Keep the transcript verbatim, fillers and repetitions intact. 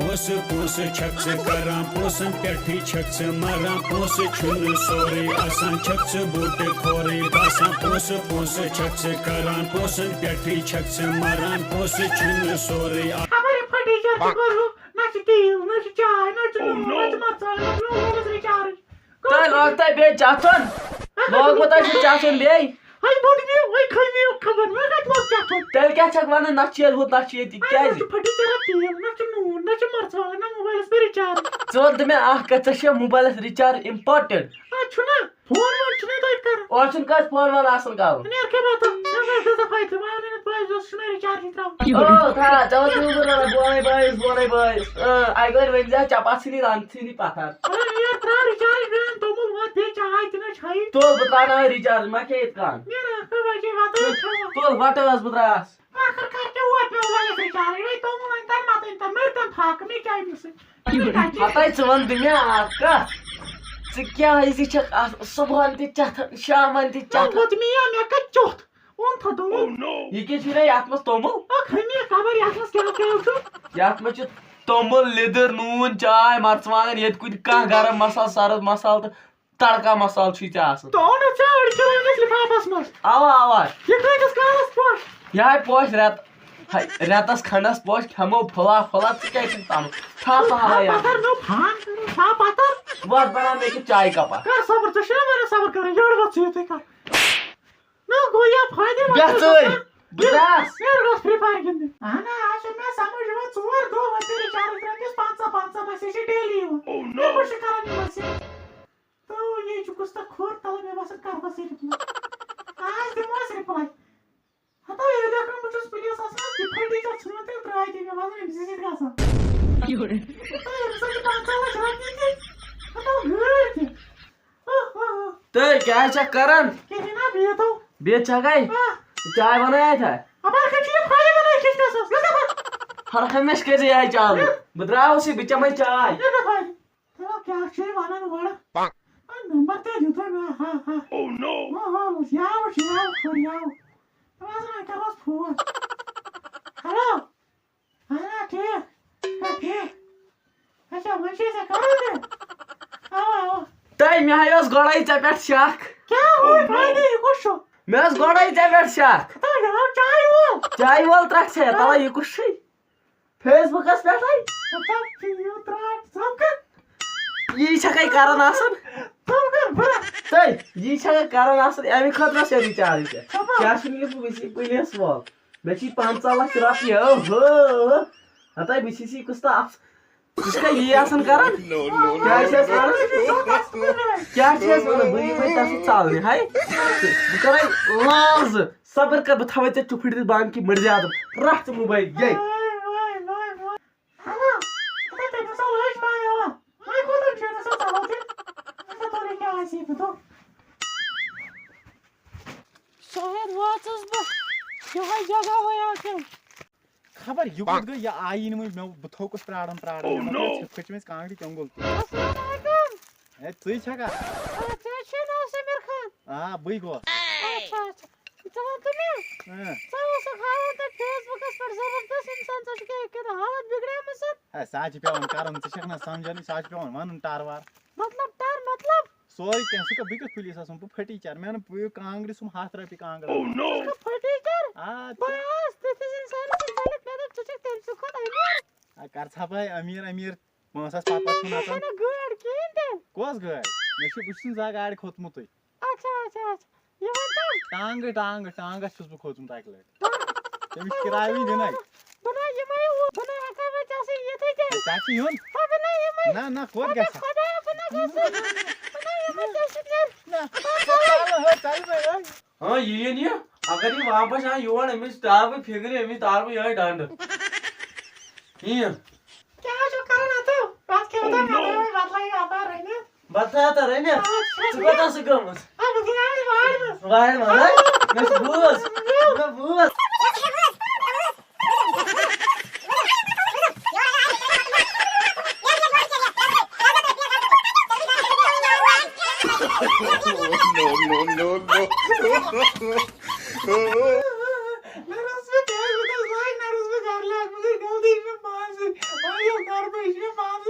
پونٛسہٕ پونٛسہٕ چھکھ ژٕ کران، پونٛسن پٮ۪ٹھٕے چھکھ ژٕ مران۔ پونٛسہٕ چھُنہٕ سورُے آسان، چھکھ ژٕ بوٚڑ خورٕے باسان۔ پونٛسہٕ پونٛسہٕ چھکھ ژٕ کران، پونٛسن پٮ۪ٹھٕے چھکھ ژٕ مران۔ پونٛسہٕ چھُنہٕ سورُے آ- خبر یہِ پھٹی چھا تہِ کوٚرُکھ، نہ چھُ تیٖل، نہ چھُ چاے، نہ چھُ نوٗن، نہ چھُ مرژٕوانٛگن، نہ چھُ موبایلس recharge۔ تۄہہِ لوگ تۄہہِ بیٚیہِ چَتھُن؟ لوگمُت تۄہہِ چھُ چَتھُن بیٚیہِ؟ ہے بوٚڑ مےٚ، ہے کھٔے مےٚ خبر، مےٚ کَتہِ لوگ چَتھُن؟ تیٚلہِ کیٛاہ چھَکھ وَنان، نہ چھُ ییٚلہِ ہُہ، نہ چھُ ییٚتہِ، ہے، نہ کیٛازِ؟ چھُ پھٔٹِتھ ژےٚ تیٖل، نہ چھُ نوٗن، نہ چھُ مرژٕوانٛگن، نہ موبایلَس پٮ۪ٹھ recharge۔ ژٕ وَن تہٕ مےٚ اَکھ کَتھ، ژےٚ چھےٚ موبایلَس recharge important؟ اَتھ چھُنہ فون وون چھُنہ تۄہہِ کَرُن۔ اورٕ چھُنہٕ کٲنٛسہِ فون وون آسان کَرُن۔ نیر کھے بَتہٕ، مےٚ گژھِ دَزا فٲیدٕ، وۄنۍ اَنہٕ نہٕ پٲنٛژھ دۄہ، سُہ چھُنہ recharge ترٛاوُن۔ او، تھا، ژےٚ اوس نہٕ بہٕ وَنان، بونَے بٲیِس، بونَے بٲیِس۔ اۭں، اَکہِ لَٹہِ ؤنۍ زِ ہا، چَپاتھ ژھٕنی رَن، ژھٕنی پَتھر۔ اَدٕ نیر ترٛاو recharge، بیٚیہِ اَن توٚمُل ووت، بیٚیہِ چاے تہِ نہ چھَیی۔ تُل، بہٕ ترٛاوناوَے recharge، ما کھے یِتھ کَن۔ نیر اَکھ بَجے واتو أسۍ کھٮ۪مو۔ تُل، وَٹہٕ حظ، بہٕ درٛاس۔ ٲخٕر کر تہِ ووت مےٚ موبایلَس recharge، وۄنۍ توٚمُل أنۍ تَن، مَتہٕ أنۍ تَن، مٔرۍ تَن فاقہٕ، مےٚ کیٛاہ أمِس سۭتۍ؟ مےٚ کَتہِ چھِ؟ ہَتَے ژٕ وَن تہٕ مےٚ اَکھ کَتھ، ژٕ کیٛازِ چھَکھ آسان صُبحَن تہِ چَتھَن، شامَن تہِ چَتھَن؟ ووت مےٚ یا مےٚ کَتہِ چوٚتھ؟ اوٚن تھوٚد توٚمُل۔ یہِ کیٛاہ چھُے نہ یَتھ منٛز توٚمُل؟ اَکھ ہَنی خبر یَتھ منٛز کیٛاہ کیٛاہ چھُ۔ یَتھ منٛز چھُ توٚمُل، لیٚدٕر، نوٗن، چاے، مَرژٕوانٛگَن، ییٚتہِ کُنہِ کانٛہہ گرم مصالہٕ، سرٕد مصالہٕ تہٕ تڑکا مصالہٕ چھُے ژےٚ آسان۔ توٚو نہٕ ژےٚ أڑۍ کِلوٗ أمِس لِفافَس منٛز۔ اَوا، اَوا۔ یہِ کۭتِس کالَس پوٚر؟ یہِ ہاے پوش رٮ۪ت-، ہاے، رٮ۪تَس کھنٛڈَس پوش کھٮ۪مو پھُلا پھُلا، ژٕ کیٛازِ چھُکھ تَنُن؟ تھاو پَہَلا یَتھ۔ پَتھر نو فان کَرُن، تھاو پَتھر۔ وَتھ بَناو مےٚ کیُتھ چایہِ کَپا۔ کَر صبر، ژےٚ چھُنہ وَنان صبر کَرُن، یٔڑ وَتھ چھُ یِتھُے کَر۔ نہ گوٚو یا فٲیدٕ ما بیٚہہ چھُ ژٕے، آسان؟ بہٕ درٛاس۔ یہِ روز Free Fire گِنٛدنہِ۔ اہن حظ، آز چھُ مےٚ سمجھ یِوان، ژور دۄہ وۄنۍ کٔرِتھ چارٕج ترٛٲومٕتِس پنٛژاہ پنٛژاہ، بس یہِ چھِ daily یِوان۔ Oh no۔ مےٚ ما چھُ کران یہِ مسیج؟ تو یہِ چھُ کُس تہٕ کھوٚر تَلہٕ، مےٚ باسان کرٕ بہٕ صرف یہِ۔ آز دِمو أسۍ reply۔ ہتا ییٚلہِ لیکھان بہٕ چھُس پُلیٖسَس منٛز، یہِ پھٔٹی ژےٚ ژھٕنمٕژ تیٚلہِ ترٛٲے تٔمۍ، مےٚ باسان أمِس سۭتۍ گژھان۔ ہتا أمِس سۭتۍ چھِ پنٛژاہ لَچھ رۄپیہِ تہِ، ہتا گٲڑۍ تہِ۔ تہٕ کیٛاہ چھکھ کران؟ کِہیٖنۍ نہ، بِہِتھ ہو۔ بِہِتھ چھکھے؟ آ۔ چاے بنٲیتھا؟ اَپٲرۍ کَتہِ چھُ یہِ فایِل بنٲیِتھ کِچنَس منٛز؟ گژھ اَپٲرۍ۔ ہر ہمیشہٕ کٔرۍ زِ یِہے چالو۔ بہٕ درٛاوُس یہِ، بہٕ چٮ۪مَے چاے۔ ہے، دَپان، دَپان، کیٛاہ چھُ یہِ وَنان اورٕ؟ آ، نمبر تہِ دیُت أمۍ، آ، ہا، ہا۔ Oh no۔ ہا، ہا، یاو چھُ، یاو، خۄر یاو۔ دَپان، حظ، وۄنۍ کَرہوس فون۔ ہیلو۔ اہن حظ، ٹھیٖک۔ ہا، ٹھیٖک۔ اچھا، وۄنۍ چھُے ژےٚ کَرُن یہِ؟ اَوا، اَوا۔ تَے مےٚ ہَے اوس گۄڈَے ژےٚ پٮ۪ٹھ شک۔ کیٛاہ؟ وۄنۍ فٲیدٕ، یہِ کُس چھُ؟ مےٚ اوس گۄڈَے ژےٚ پٮ۪ٹھ شک۔ تَے مےٚ آو چایہِ وول۔ چایہِ وول ترٛکھ ژےٚ، آ۔ تَوَے یہِ کُس چھُے؟ Facebook-س پٮ۪ٹھَے۔ ہتا، یہِ ترٛاو، ژٕ کَر۔ یی چھَکھَے کَران آسان۔ ژٕ کَر بہٕ۔ تَے، یی چھَکھَے کَران آسان، اَمہِ خٲطرٕ ٲس یہِ recharge تہِ۔ خبر۔ کیٛاہ چھُنہٕ یہِ پُلیٖس وول؟ مےٚ چھی پنٛژاہ لَچھ رۄپیہِ، اوہو۔ ہتا بہٕ چھُس یہِ کُس تہٕ اَفس-، ژٕ چھُکھا یی آسان کران؟ No, no, no۔ کیٛاہ چھِ أسۍ وَنان؟ کیٛاہ چھِ أسۍ وَنان؟ بہٕ یِمَے ژےٚ سۭتۍ ژَلنہِ، ہاے۔ بہٕ کَرَے لال زٕ۔ صبر کر، بہٕ تھاوَے ژےٚ چُپھڑِتھ بانہٕ کہِ مٔرۍ زِ آدم۔ رَٹھ ژٕ موبایل، یے۔ Hello, hello. ہیلو، تٔمِس آو لٔج پَے، اَوا۔ وۄنۍ کوٚت چھُ أمِس آو ژَلان تیٚلہِ؟ اَچھا، تۄہہِ کیٛاہ آسہِ یہِ بہٕ دۄہ؟ شاید واژٕس بہٕ یِہوٚے جگہ وۄنۍ آسان۔ خبر یہِ کوٚت گٔے، یہِ آیی نہٕ وۄنۍ۔ مےٚ، بہٕ تھوٚکُس پرٛاران، پرٛاران۔ Oh مےٚ no۔ دوٚپ، یَتھ پھٔٹۍ چھِ وٕنۍ کانٛگرِ تیوٚنٛگُل تہِ۔ السلام علیکُم۔ ہے، ژٕے چھَکھا؟ آ، ژےٚ چھُے ناو سمیٖر خان؟ آ، بٕے گوس۔ اچھا، اچھا۔ ژٕ وَن تہٕ مےٚ، اۭں۔ ژٕ اوسُکھ ہاوان تَتہِ Facebook-س پٮ۪ٹھ زبردست اِنسان، ژےٚ چھُکھ یہِ کِنہٕ حالت بِگڑیمٕژ؟ ہے، سُہ حظ چھِ پٮ۪وان کَرُن، ژٕ چھَکھ نہ سَمجھان، سُہ حظ چھِ پٮ۪وان وَنُن ٹَر وَر۔ مطلب ٹَر مطلب؟ سورُے کینٛہہ، سُہ کیٛاہ، بہٕ کیُتھ پُلیٖسَس وَنہٕ؟ بہٕ پھٔٹیٖچَر، مےٚ وَنہٕ، بہٕ کانٛگرِ سُم ہَتھ رۄپیہِ کانٛگٕر۔ Oh no۔ ژٕ چھُکھ پھٔٹیٖچَر؟ آ، بہٕ آس تِتھِس اِنسانَس سۭتۍ ژٔلِتھ، مےٚ دوٚپ، ژٕ چھُکھ تٔمۍ سٕے کھۄتہٕ أمیٖر۔ آ، کَر ژھاپَے أمیٖر أمیٖر، پانٛژھ ساس پَتہٕ پَتہٕ چھُنہٕ اَژان۔ چھَنہٕ گٲڑۍ کِہیٖنۍ تہِ۔ کۄس گٲڑۍ؟ مےٚ چھُ، بہٕ چھُس نہٕ زانٛہہ گاڑِ کھوٚتمُتٕے۔ اچھا، اچھا، اچھا۔ یہِ ؤنۍ تو۔ ٹانٛگہٕ، ٹانٛگہٕ، ٹانٛگَس چھُس بہٕ کھوٚتمُت اَکہِ لَٹہِ۔ ٹانٛگہٕ؟ تٔمِس چھِ کِراے وٕنہِ دِنَے۔ بہٕ نہ یِمَے اوٗرۍ، بہٕ نہ ہٮ۪کَے وۄنۍ ژےٚ سۭتۍ یِتھٕے کٔنۍ۔ ہے، ژےٚ چھِ یُن؟ ہے، بہٕ نہ یِمَے۔ نہ، نہ، کوٚت ہے، گژھِ؟ خۄدایا، بہٕ نہ گژھٕ۔ بہٕ نہ یِمَے ژےٚ سۭتۍ۔ نہ، نہ، ژَلہٕ، ہے، ژَلہٕ وۄنۍ، ہے۔ ہاں، یہِ یِن یہِ۔ اگر یہِ واپس آو یور، أمِس تارٕ بہٕ فِکرِ، أمِس تارٕ بہٕ یِہوٚے ڈنٛڈٕ۔ یہِ۔ کیٛاہ چھُ کران اَتٮ۪و؟ بَتہٕ کھیوٚو تۄہہِ؟ Oh no۔ بَتہٕ لَگہِ اَپٲرۍ رٔنِتھ۔ بَتہٕ آو تۄہہِ رٔنِتھ؟ آ، ژٕ کوٚت ٲسٕکھ گٔمٕژ؟ آ، بہٕ گٔیاس وارِ منٛز۔ وارِ منٛز، ہا؟ مےٚ چھُ بوٗز۔ مےٚ بوٗز۔ No, no, no, no۔ نہ روٗز مےٚ گرِ، مےٚ دوٚپ، لاے، نہ روٗز مےٚ گرِ، لاے، مےٚ گٔے غلطی، مےٚ مان ژٕ۔ وۄنۍ ییٚلہِ گرٕ یہِ چھُ مےٚ مامہٕ